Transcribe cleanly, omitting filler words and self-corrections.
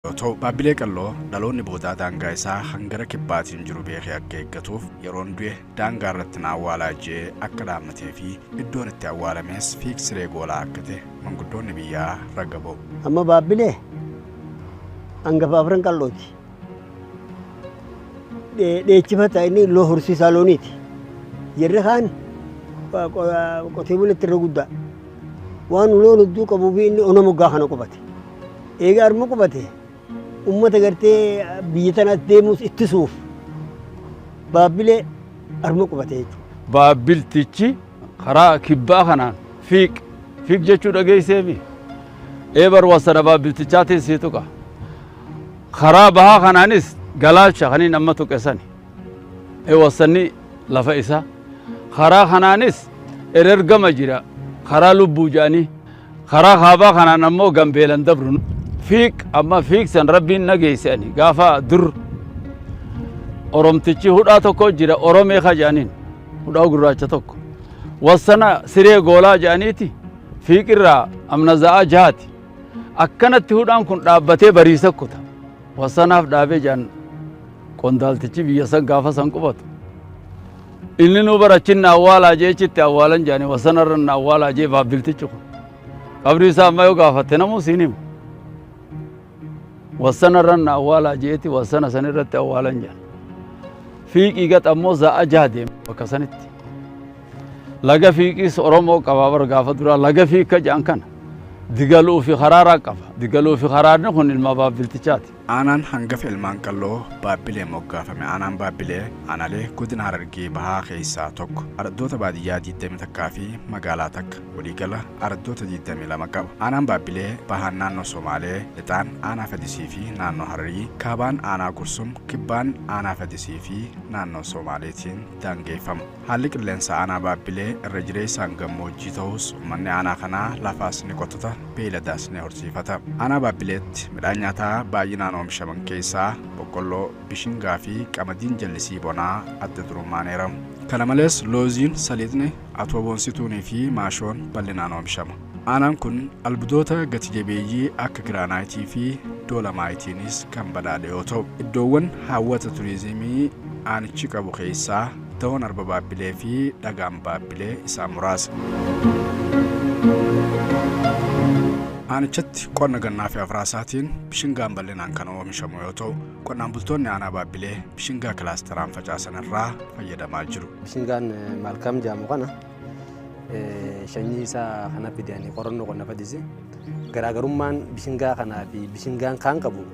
Yoo ta'u, Baabbilee Qalloo dhaloonni boodaa daangaa isaa hangara kibbaatiin jiru beekee akka eeggatuuf yeroon du'e daangaa irratti na awwaalaa jee akka dhaammatee fi iddoon itti awwaalames Fiiksiree Goolaa akka ta'e manguddoonni biyyaa raga ba'u. Amma Baabbilee hangafa Afran Qallooti. Dheechifata inni loo horsiisaa looniiti. Jarri kaan qotee bulatti irra guddaa. Waan loon hedduu qabuu fi inni ona moggaa kana qubate. Eega arma qubate, ummata gartee biyya tanaatti deemuus ittisuuf Baabbilee arma qubate jechuudha. Baabbiltichi karaa kibbaa kanaan Fiiq Fiiq jechuu dhageesseemi. Eebar wasana baabbiltichaatiin sii tuqa. Karaa bahaa kanaanis Galaalcha kaniin amma tuqe sani. E wasanni lafa isaa. Karaa kanaanis Erergama jira, karaa lubbuu jedhanii. Karaa kaabaa kanaan ammoo Gambeelan dabru. Fiiq amma Fiiq san Rabbiin nageesse. Ani gaafa dur Oromtichi hudhaa tokko jira, Oromee ka jedhaniin, hudhaa gurraacha tokko. Wassana Siree Goolaa jedhaniiti, Fiiqirraa amna za'aa 6ti. Akkanatti hudhaan kun dhaabbatee bariisa kuta. Wassanaaf dhaabee jedhan qondaaltichi biyya san gaafa san qubatu. Inni nuu barachinna awwaalaa jeechitti awwaalan jedhani, wassanarra na awwaalaa jee baabbiltichi kun. Qabrii isaa amma yoo gaafatte namuu siin himu. Wassanarra na awwaalaa jeeti wassana san irratti awwaalan jedhan. Fiiqii gax ammoo za'a 6 deema bakka sanitti. Laga Fiiqiis Oromoo qabaa bar gaafa duraa, laga Fiikka jedhan kana. Digaluu fi Karaaraa qaba. Digaluu fi Karaarni kun ilma baabbiltichaati. Aanaan hangafa ilmaan Qalloo Baabbileen moggaafame Aanaan Baabbilee aanaalee Godina Harargee Bahaa keessaa tokko. Araddoota baadiyyaa 21 fi magaalaa 1, waliigala araddoota 22 qaba. Aanaan Baabbilee bahaan naannoo Somaalee, lixaan Aanaa Fadisii fi naannoo Hararii, kaabaan Aanaa Gursum, kibbaan Aanaa Fadisii fi naannoo Somaaleetiin daangeeffama. Haalli qilleensa Aanaa Baabbilee irra jireessaan gammoojjii ta'us, ummanni aanaa kanaa lafaas ni qotata, beeyladaas ni horsiifata. Aanaa Baabbileetti midhaan nyaataa baay'inaan oomishaman keessaa boqqolloo, bishingaa fi qamadiin jallisii bonaa adda durummaan eeramu. Kana malees looziin, saliixni, atooboonsituunii fi maashoon bal'inaan oomishama. Aanaan kun albudoota gati jabeeyyii akka giraanaayitii fi doolamaayitiinis kan badhaadhe yoo ta'u, iddoowwan hawwata turiizimii aanichi qabu keessaa Dawoon Arba Baabbilee fi Dhagaan Baabbilee isaan muraasa. Aanichatti qonna gannaa fi afraasaatiin bishingaan bal'inaan kan oomishamu yoo ta'u, qonnaan bultoonni aanaa Baabbilee bishingaa kilaasteraan facaasan irraa fayyadamaa jiru. Bishingaan Maalkaam jedhamu kana sanyii isaa kana fidanii qorannoo qonna fadisi. Garaagarummaan bishingaa kanaa fi bishingaan kaan qabu